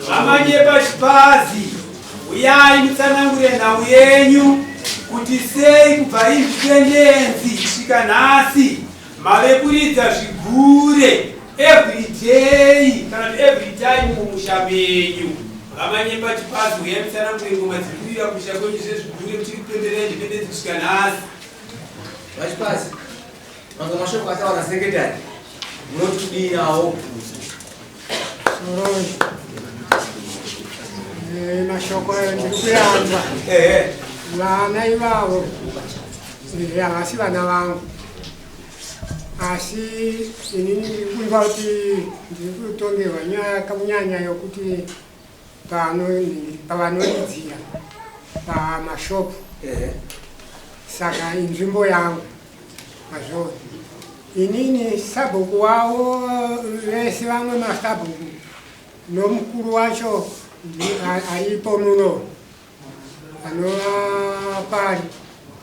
VaManyepa Chipazi, uyai mutsanangure nhau yenyu kuti sei kubva independence kusvika nhasi mave kuridza zvigure every day kana kuti every time mumusha menyu. VaManyepa Chipazi, uyai mutsanangure ngoma dziri kurira kumusha kwenyu zvezvigure muchiri kupemberera independence kusvika nhasi. VaChipazi, Mamwe mashoko ataura secretary munoti kudii nawo? Soroi. Eh, mashoko ayo ndiri kuyanzwa. Vana ivavo eh, havasi vana vangu asi inini ndiri kunzwa kuti ndiri kutongerwa nyaya kunyanya yokuti pavanoridzira pamashopu saka inzvimbo yangu mazvoona inini sabhuku wavo vese vamwe masabhuku nomukuru wacho aripo muno anova pari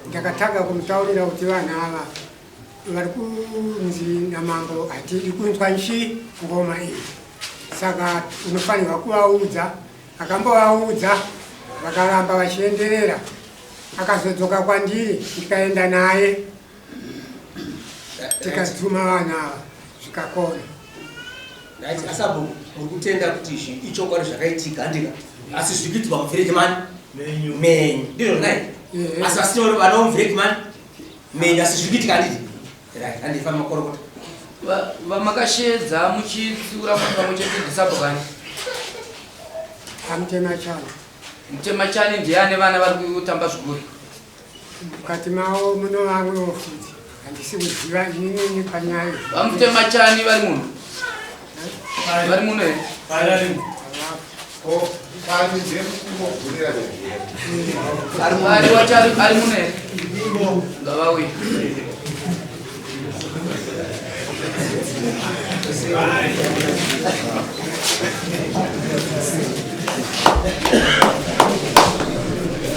ndakatanga kumutaurira kuti vanhu ava vari kunzi namambo hatidi kunzwa nchi ngoma iyi saka unofanirwa kuvaudza akambovaudza vakaramba vachienderera akazodzoka kwandiri ndikaenda naye tikadzuma vanhu ava zvikakona Right, asabu muri kutenda kuti izvi ichokwadi zvakaitika handika asi zviri kuitirwa muvillage mani menyu menyu ndizvo nhai asi vasina vana vomuvillage mani menyu asi zviri kuitika handiti right handifa makorokota Vamakashedza muchitsiura munhu pamwe chete ndisabhu kani? Amutemachani. Mutemachani ndiye ane vana vari kutamba zvigure. Mukati mavo muno vamwewo futi handisi kuziva inini panyaya iyi. VaMutemachani vari muno? Vari muno here? Ari wacho ari muno here? Ngavauye.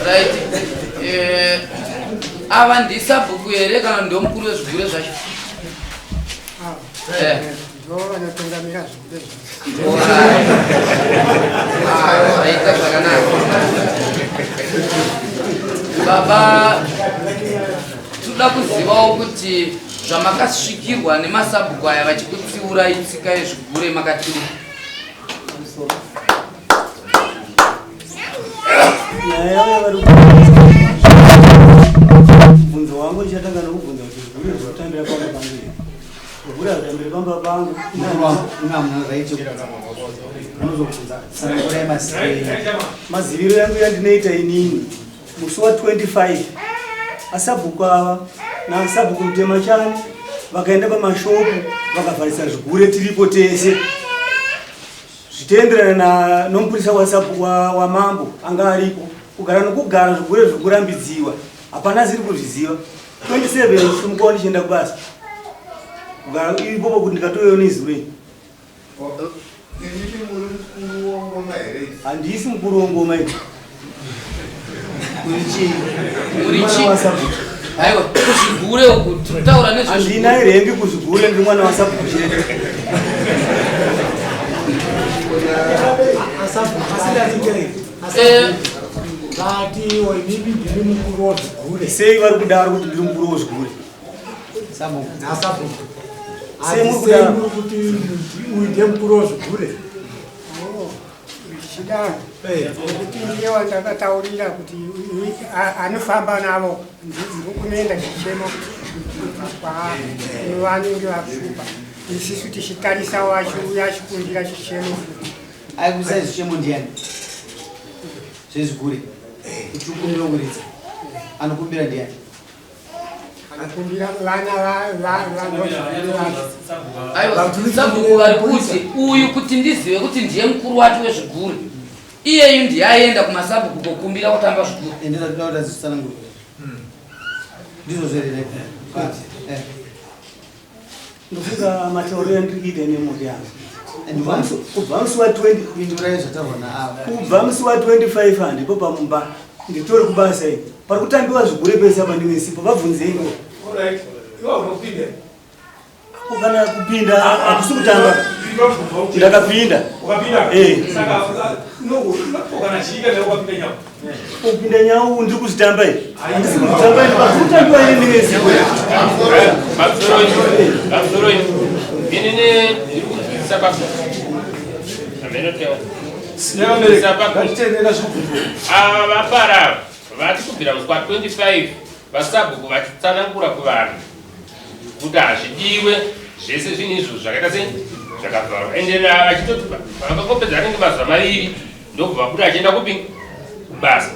Right. Eh, ava ndisabhuku here kana ndomukuru wezvigure zvacho? Eh. Ndo vanotungamira zvigure zvacho. Zvaita zvakanaka. Baba, toda kuzivawo kuti zvamakasvikirwa nemasabhuku aya vachikutsiurai tsika yezvigure makatiri. Nyaya yavo yavari mubvunzo wangu ndichatanga nokubvunza kuti zvigure zvinotambira pamba pangu here? Zvigure hazvitambiri pamba pangu. Unozobvunza tsanangurai maziviro enyu. Maziviro yangu yandinoita inini musi wa 25 asabhuku ava nasabhuku Mutemachani vakaenda pamashopu vakavharisa zvigure tiripo tese zvichienderana nomupurisa wamambo anga aripo kugara nokugara zvigure zvikurambidziwa hapana ziri kuzviziva 27 simukawo ndichienda kubasa kugara ipopo kuti ndikatoyo nezuro Handisi mukuru wengoma ini. Uri chii? Aiwa, kuzvigure uku tinotaura nezve Handina irengi kuzvigure ndiri mwana wasabhuku chete. Eh. Vatiwo inini ndiri mukuru wezvigure. Sei vari kudaro kuti ndiri mukuru wezvigure? Nasabhuku. Sei muri kudaro? Muri kuti uyu ndiye mukuru wezvigure. Oh, Zvichidaro nekuti ndiye wandakataurira kuti anofamba navo ndikunoenda chichemo kwavanenge vakupa isisu tichitarisa wachiuya achikumbira chichemo Aikusai zvichemo ndiani? Zvezvigure. Kuti ukumbira kuridza. Anokumbira ndiani? Anokumbira vana Aiwa, sabhuku vari kuti uyu kuti ndizive kuti ndiye mukuru wacho wezvigure. Iyeyu ndiye aenda kumasabhuku kokumbira kutamba zvigure. Ende ndinoda kuti azvitsanangure. Ndizvo zvere. Eh. Ndofunga matauriro andiri kuita nemhuri yangu. Kubva musi wa 20 Pindurai zvataurwa naava. Kubva musi wa 25 handipo pamumba. Nditori kubasa ini. Pari kutambiwa zvigure pese apa ndine sipo vabvunzei. Alright. Iwe unopinda. Ko kana kupinda hakusi kutamba. Ndakapinda. Eh. Kupinda nyau ndiri kuzvitamba ini. Handisi kuzvitamba ini pazviri kutambiwa ini ndine zivo. Pamusoro ini ndiri kunzwisisa papo. Ava vapara vati kubvira musi wa 25 vasabhuku vachitsanangura kuvanhu kuti hazvidiwe zvese zvinhu izvo zvakaita sei zvakavharwa ende vachitoti vakangopedza anenge mazuva maviri ndokubva vabuda achienda kupi kubasa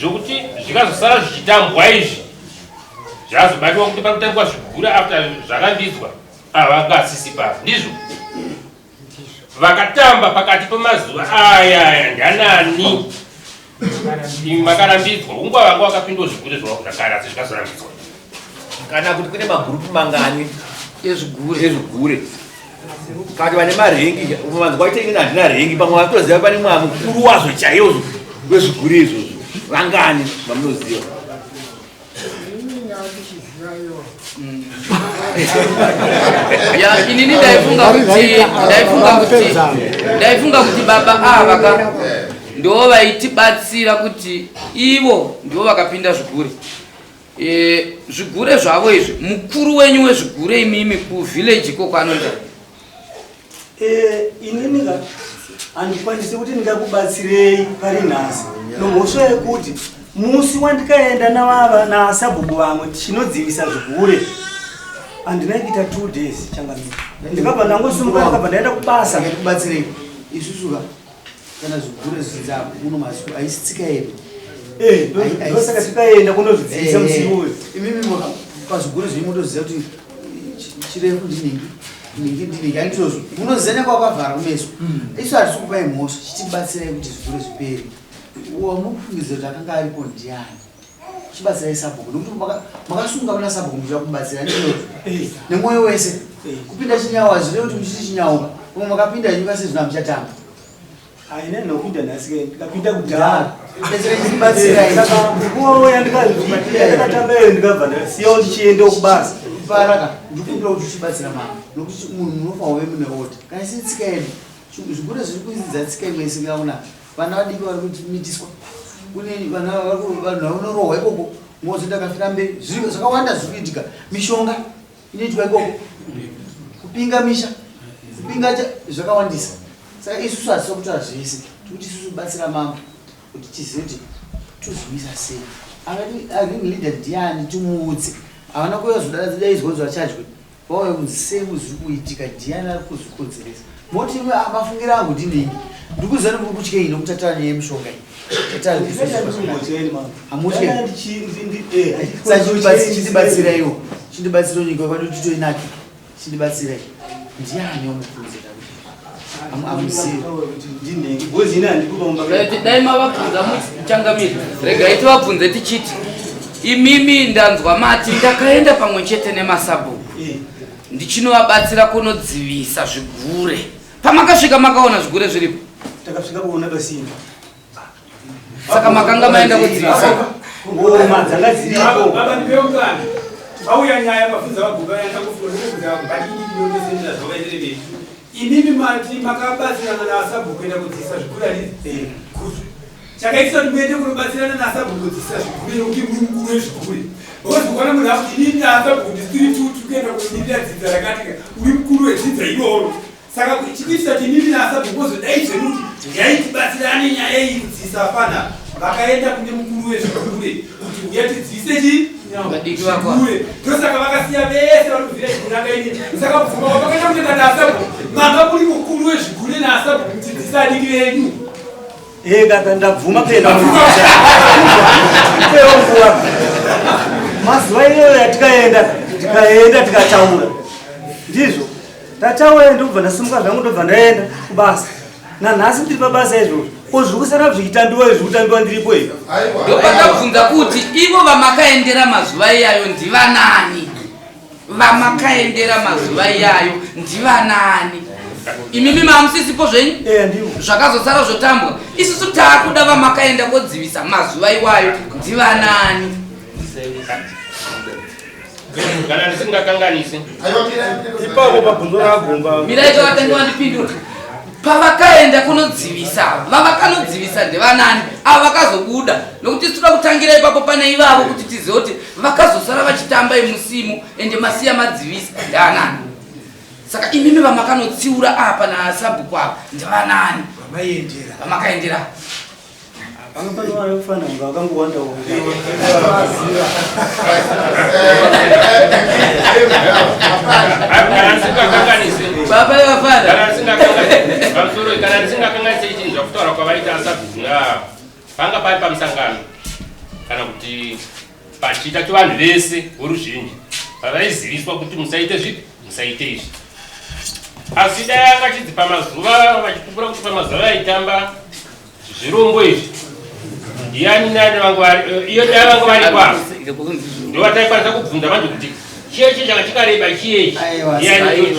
zvokuti zvikazosara zvichitambwa izvi zvazobatiwa kuti pakutambwa zvigura after zvarambidzwa avanga asisi pasi ndizvo vakatamba pakati pemazuva aya aya ndanani makarambidzwa unguva vanga vakapindwa zvigure zvavo zvakare asi zvikazorambidzwa. Kana kuti kune magurupu mangani ezvigure? Ezvigure kana vane marengi vanzwa waita inini handina rengi, pamwe vatoziva pane mwa mukuru wazvo chaizvo wezvigure izvozvo, vangani vamunoziva? Inini ndakuchiziva iwo. Ya, inini ndaifunga kuti baba ava ka ndo vaitibatsira kuti ivo ndivo vakapinda zvigure. Zvigure zvavo izvi, mukuru wenyu wezvigure imimi kuvillage ikoko anonzi? Inini ka handikwanisi kuti ndingakubatsirei pari nhasi nomhosva yekuti musi wandikaenda navava nasabhuku vamwe tichinodzivisa zvigure, handina kuita 2 days, changamira, ndikabva ndangosimuka, ndikabva ndaenda kubasa. Kubatsirei isusu ka kana zvigure zvidza muno masiku haisi tsika yedu. Ndosaka tikaenda kundozvidzivisa musi uyu. Imimi pazvigure zvenyu motoziva kuti chirefu ndinhingi, nhingi ndinhingi, handizvozvo? Munoziva nyange wakavhara kumeso. Isu hatisi kupai mhosva, chitibatsirai kuti zvigure zvipere. Wamukufungidzira kuti akanga aripo ndiani? Chibatsirai sabhuku nekuti makasunga muna sabhuku muchida kumubatsira, handizvozvo? Nemwoyo wese kupinda chinyawo hazvirevi kuti muchiti chinyawo pamwe makapinda nyuka sezvino hamuchatamba. Haina nokupinda nhasi ke, ndikapinda kudhara. Chibatsirai. Saka nguva yandakatamba iyo ndikabva ndasiyawo ndichiendawo kubasa. Paraka ndikumbira kuti uchibatsira mama nokuti munhu munofanwa kuve mune order kana isiri tsika yedu. Zvigure zviri kuidzidza tsika imwe isingaona vana vadiki vari kumitiswa, kune vana vanhu vanorohwa ikoko, mozoenda kafira mberi. Zvakawanda zviri kuitika, mishonga inoitwa ikoko, kupinga misha, kupinga zvakawandisa. Saka isusu hatisi kutaura zvese, tikuti isusu batsira mambo kuti tizive kuti tozvimisa sei. Ring leader ndiani? Timuudze. Havana kuuya kuzodaidzwa kuti vachadye, vauya kunzi sei zviri kuitika, ndiani ari kuzvikonzeresa. Moti imwe mafungiro angu ndinenge ndikuziva nemuri kutyei nokuti tatara nyaya yemishonga iyi. Hamutye. Saka chindibatsiraiwo, chindibatsira nyika kwadu titoinake. Chindibatsirai, ndiani wamukurudzira kuti amuzivi? Right, dai mavabvunza muchangamiri, regai tivabvunze tichiti imimi ndanzwa mati ndakaenda pamwe chete nemasabhuku ndichinovabatsira kunodzivisa zvigure. Pamakasvika makaona zvigure zviripo? Takasvika kuona pasina. Saka makanga maenda kudzivisa? Ngoma dzanga dziripo. Baba, ndipewo mukana. Vauya nyaya vabvunza vaguba yandakufunza batidinondosendera zvavaendere mberi. Imimi mati makabatsirana nasabhuku kuenda kudzivisa zvigure, handiti? Good. Chakaitisa kuti muende kunobatsirana nasabhuku kudzivisa zvigure nekuti muri mukuru wezvigure, because ukaona munhu akuti inini nasabhuku ndisiri tutu kuenda kunomirira dzinza rakatika, uri mukuru wedzinza iroro. Saka chikuitisa kuti imimi nasabhuku ozodai zvenu kuti yaitibatsirane nyaya iyi kudzivisa fana, vakaenda kune mukuru wezvigure kuti uya tidzivise chii? Vadiki vako. Zvigure. Ndosaka vakasiya vese vari kubvira chikunanga inini. Saka kubvuma kwavakaita kutoenda nasabhuku, manga muri mukuru wezvigure nasabhuku muchidzivisa adiki venyu. Kaka ndabvuma kuenda pewo nguva mazuva iyoyo yatikaenda, tikaenda tikataura, ndizvo tataura. Ndobva ndasimuka zvangu, ndobva ndaenda kubasa. Nanhasi ndiri pabasa izvozvo, ko zviri kusara zvichitambiwa izvi, kutambiwa ndiripo izvi. Ndopakabvunza kuti ivo vamakaendera mazuva iyayo ndivanani? Vamakaendera mazuva iyayo ndivanani? Imimi maamusisipo zvenyu? Ndivo. Zvakazosara zvotambwa, isusu taakuda vamakaenda kodzivisa mazuva iwayo ndivanani? Kana ndisingakanganisi. Ipapo pabvunzo ragomba. Mirai tovatange vandipindura. Pavakaenda kunodzivisa vavakanodzivisa ndevanani ava vakazobuda nokuti tinoda kutangira ipapo pane ivavo kuti tizive kuti vakazosara vachitamba imusimo ende masiya madzivisa ndevanani. Saka imimi vamakanotsiura apa nasabhuku ava ndevanani vamakaendera? Panga pane vanofana kunge vakangowanda Baba vafana. Pamusoro kana ndisingakanganise chinhu zvakutaura kwavaita asabhuku panga pari pamusangano kana kuti pachiita chevanhu vese voruzhinji pavaiziviswa kuti musaite zvipi musaite izvi asi dai anga achidzi pamazuva vachipupura kuti pamazuva vaitamba zvirombo izvi ndiyani nani vangu vari iyo dai vangu vari kwa ndovataikwanisa kubvunza manje kuti chiyechi changa chikareba chiyechi ndiyani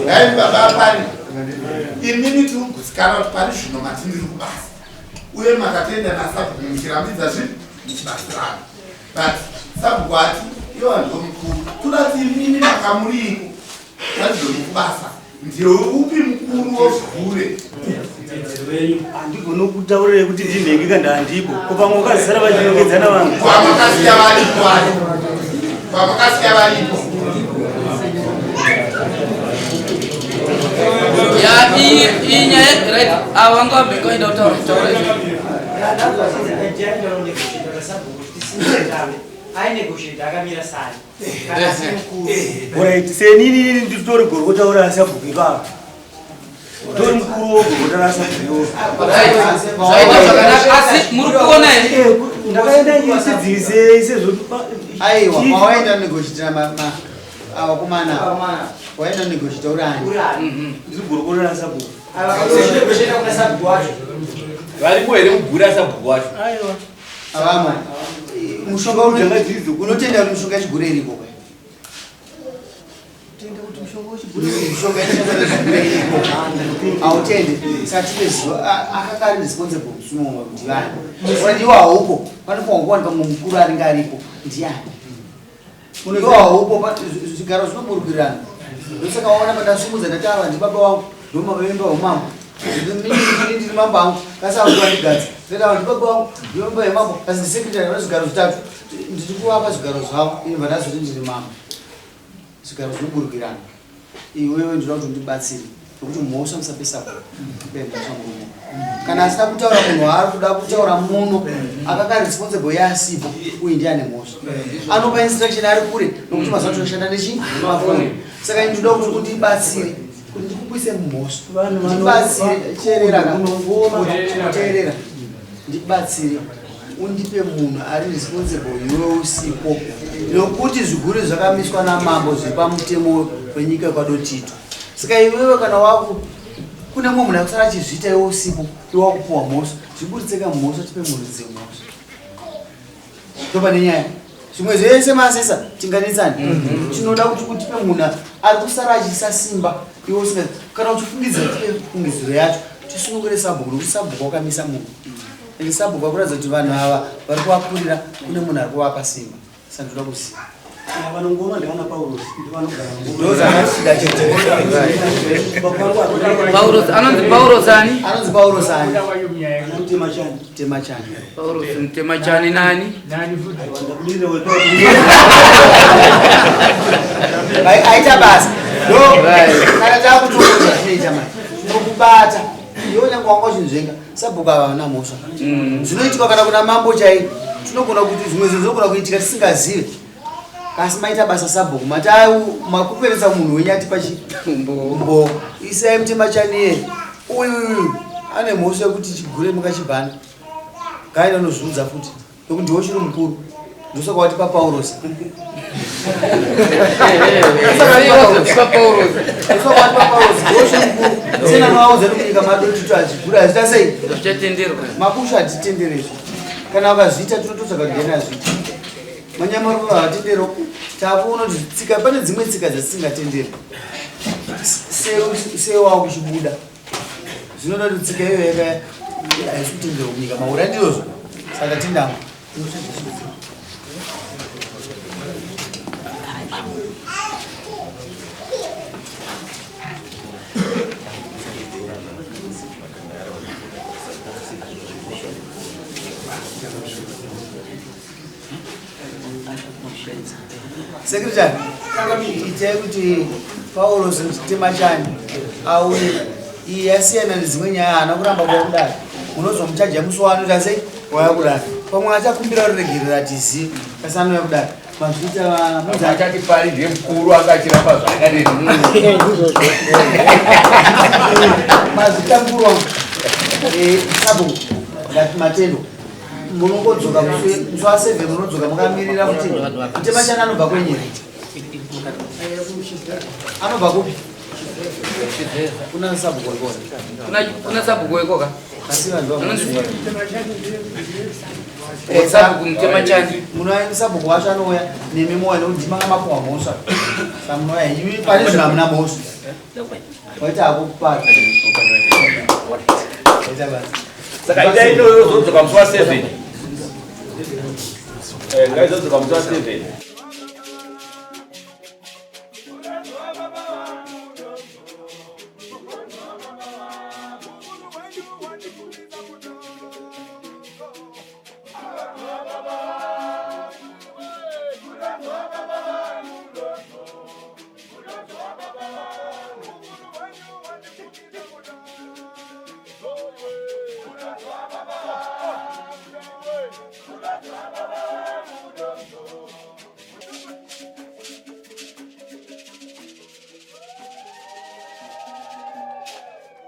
Dai baba pari imimi tiri kugutsikana kuti pari zvino mati ndiri kubasa uye makatenda nasabhuku muchirambidza zvinhu muchibatsirana but sabhuku ati ivo vanhu vomukuru toda kuti imimi makamuriko pari kubasa ndeupi mukuru wozvigure handigoni kutaurira kuti ndinhengi kana handipo ko pamwe wakazara vachinongedzana vanhu kwamakasiya varipo ari kwamakasiya varipo Ya iyi iyi nyaya right ava vanga vabheka vaenda kutaura kutaura izvi. Ainegotiate akamira sani kana asiri mukuru. Alright, senini nini nditori gorokota uri asabhuku ipapa tori mukuru wogorokota rasabhuku Right. Zvaita zvakanaka asi muri kuona here? Ndakaenda isidzivisei sezvo Aiwa, mawaenda negotiate vakomana waenda negotiate uri ani? Ndiri gorokota rasabhuku. Varimo here muguri asabhuku wacho? Aiwa. Avamwe. Mushonga unotenda kuti mushonga yechigure iriko kwe? Mushonga yechigure iriko. Hautende. Saka tipe zuva akakari responsible musumo ndivani. Ora iwo haupo. Panofanirwa kuwanikwa mumwe mukuru aringe aripo. Ndiani? Iwo haupo zvigaro zvinoburukirana. Ndosaka waona pandasumudza ndati ava ndibaba vangu ndomavemba umambo. Ndiri mambo angu kasi avo ndivandigadza. Ndati ava ndibaba vangu ndimambo yemambo kasi ndisekretary vane zvigaro zvitatu. Ndiri kuvapa zvigaro zvavo ini bva ndazoti ndiri mambo. Zvigaro zvinoburukirana. Iwewe ndinoda kuti undibatsire nokuti mhosva musape sabhuku ipe mhosva murume. Kana asina kutaura munhu waari kuda kutaura muno akaka responsible yaasipo uyu ndiye ane mhosva. Anopa instruction ari kure nokuti mazuva tinoshanda nechi mafoni. Saka ini ndinoda kuti undibatsire kuti ndikukuise mumhosva. Ndibatsire teerera ka. Teerera. Ndibatsire undipe munhu ari responsible iwe usipo nokuti zvigure zvakamiswa namambo zviri pamutemo wenyika yekwadotito. Saka iwewe kana waku kune mumwe munhu akusara achizviita iwe usipo iwe wakupuwa mhosva zviburitseka mhosva tipe munhu dzemhosva ndopane nyaya. Zvimwe zvese masesa tinganetsani tinoda kuti utipe munhu ari kusara achiisa simba iwe usinga kana uchifungidzira tipe fungidziro yacho tisunungure sabhuku nokuti sabhuku wakamisa munhu ende sabhuku wakuratidza kuti vanhu ava vari kuvakurira kune munhu ari kuvapa simba. Saka ndinoda kuziva Vanongoma ndevana Paulos ndovanogara ndozvamatida chete. Paulos anonzi Paulos ani? Anonzi Paulos ani? Mtemachani. Mtemachani. Paulos Mtemachani nani? Nani futi? Aita basa. Ndo kana takutoona zvinoita manje. Tinokubata. Iwe nyange wanga uchinzvenga sabhuku ava havana mhosva. Zvinoitika kana kuna mambo chaiye. Tinogona kuti zvimwe zvinhu zvinogona kuitika tisingazive. Kasi maita basa sabhuku mati makuperetsa munhu wenyu atipa chi mbo. Isai Mtemachani uyu uyu ane mhosva yekuti chigure mukachibhana. Ngaenda unozviudza futi nokuti ndiwe uchiri mukuru. Ndosaka watipa Paulos. Ndosaka watipa Paulos. Ndiwe uchiri mukuru. Sena maudza kuti nyika madotito azvigure azvita sei? Zvichatenderwa. Makusha hatitendere izvo. Kana vakazviita tinototsvaga kuti ndiani azviita. Manyamaruva havatendero. Takuona kuti tsika pane dzimwe tsika dzatisingatenderi. Sewakuchibuda. Zvinoda kuti tsika iyo yaka haisi kutenderwa munyika maura ndizvozvo. Saka tindamo. Secretary, itai kuti Paulo Temachani auye. Iyi yasiyana nedzimwe nyaya, haana kuramba kuya kudare. Unozomuchaja musi waanoita sei wauya kudare. Pamwe achakumbira ruregerero atizivi, asi anouya kudare. Mazvita achati pari ndiye mukuru anga achiramba zvaakadini. Mazvita mukuru wangu. Sabhuku, ndati matendo. Munongodzoka musi wa 7 munodzoka mukamirira kuti Mutemachani anobva kwenyika. Anobva kupi? Kuna sabhuku wekona. Kuna sabhuku wekoka. Asi vanhu vanoziva. Sabhuku Mutemachani. Munoya sabhuku wacho anouya nemi moya nekuti ndima mapuwa mhosva. Saka munoya imi pane zvinhu hamuna mhosva. Waita hako kupata. Waita basa. Saka ita inozodzoka musi wa 7. Ngaizodzoka musi wa 7.